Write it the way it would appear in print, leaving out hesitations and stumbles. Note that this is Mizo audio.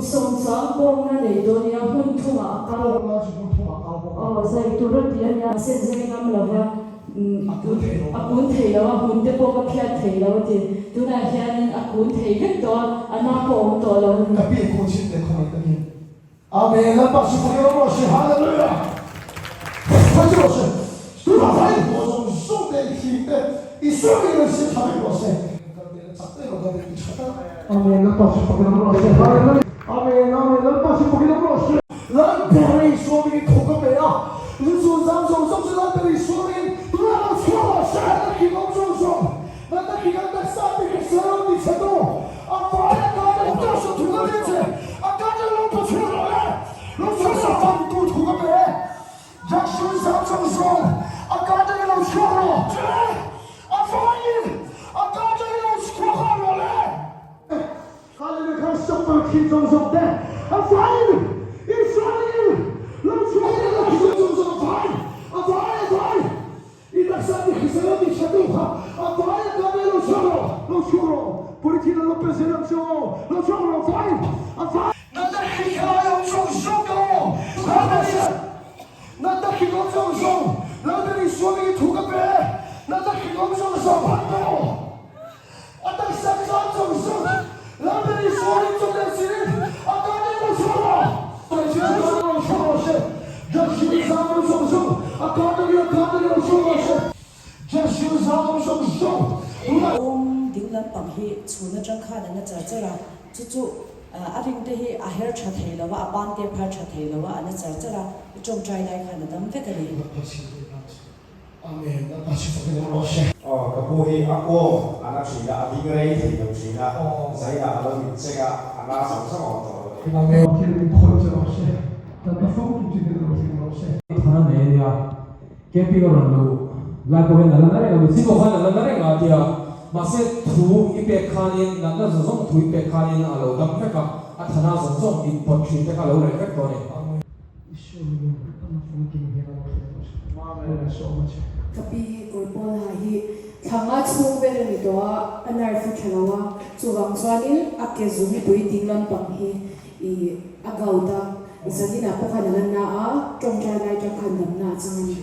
Kum sawmchuang pawngna nei dawn nia hmun thumah a kal. Pawngna chu hmun thumah a kal bawk a. Aw, zai tur a ti a nia, mahse zai ngam lo va, A kun thei lo. A kun thei lo a, hmun te pawh ka phiat thei lo a ti. Tunah hianin a kun thei vek tawh a, a na pawh a awm tawh lo. Ka pi kun chhin teh khaw mai takin. Amen Lalpa chu fakin awm rawh se Hallelujah Khawi chu rawh se Tunah vai hlawh zawng zawng te i thing te i sawi in an siam tha vek rawh se Kal te na chak te lo kal te i tha tak Amen Lalpa chu fakin awm rawh se Hallelujah Amen Amen Lalpa chu fakin awm rawh se. Lalber i suam in thawk a pe a, zu zam zawng zawng chu Lalber i suam in tunah lo chhuak rawh se. Natna khi awm zawng zawng, natna khi kan taksa ti hrisel lo ti chhe tu, A vai a ka te ka sa thu ka pe che, a ka te lo pa chhuak rawh le, lo chhuak sa fam tu thu ka pe, Jackson zam chang zawn, a ka te lo chhuak rawh che, a vai in a ka te lo chhuak nghal rawh le. Hallelujah kha supper khi zawng zawng te a vai in Israel lo chhuak rawh le khi zawng zawng a vai a vai a vai. I taksa ti hrisel a ti tha tu kha a vai a kap e lo chhuak rawh lo chhuak rawh Pulithin an lo pe zel ang che aw lo chhuak rawh vai a vai. Natna hri khelai awm zawng zawng ka aw Natna hri awm zawng zawng Lalber Isua mingin thu ka pe Natna hri awm zawng zawng han ka aw A taksa zam zawng zawng Lalber Isua ring chawp leh chiin a kap e lo chhuak rawh. Lo chhuak rawh se Jesu zam awm zawng zawng a kap e a kap e lo chhuak rawh se Jesu zam awm zawng zawng tunah. Awm ding lampang hi chhun atang khan an la char char a, chu chu a ring te hi a her tha thei lo a, a ban te phar tha thei lo a, an la char char a, i tawngtai lai khan a dam vek a ni. Amen, Lalpa chu fakin awm rawh se. Aw ka pu hi a kawng a na thin a, a ding rei thei lo thin a, zainah a lo in cheng a, a na zawng zawng a awm tawh lo ni. Amen, thil min khawi che rawh se, Lalpa fawng tu chin in lo hring rawh se. Thana nei a nia, camping a rawn luh lai pawh hian a la na reng a, mitthi pawh khan a la na reng a tia, mahse thu i pek khanin, natna zawng zawng thu i pek khanin a lo dam vek a, a thana zawng zawng inpawt thin te kha a lo reh vek tawh a ni. Ka pi hi kawr pawl ha hi thla nga chhung vel a ni tawh a, a nerve a tha lo a, chuvang chuanin a ke zungpui ding lampang hi ih a gout a, zaninah pawh khan a la na a, tawngtai lai tang khan damna a chang a ni.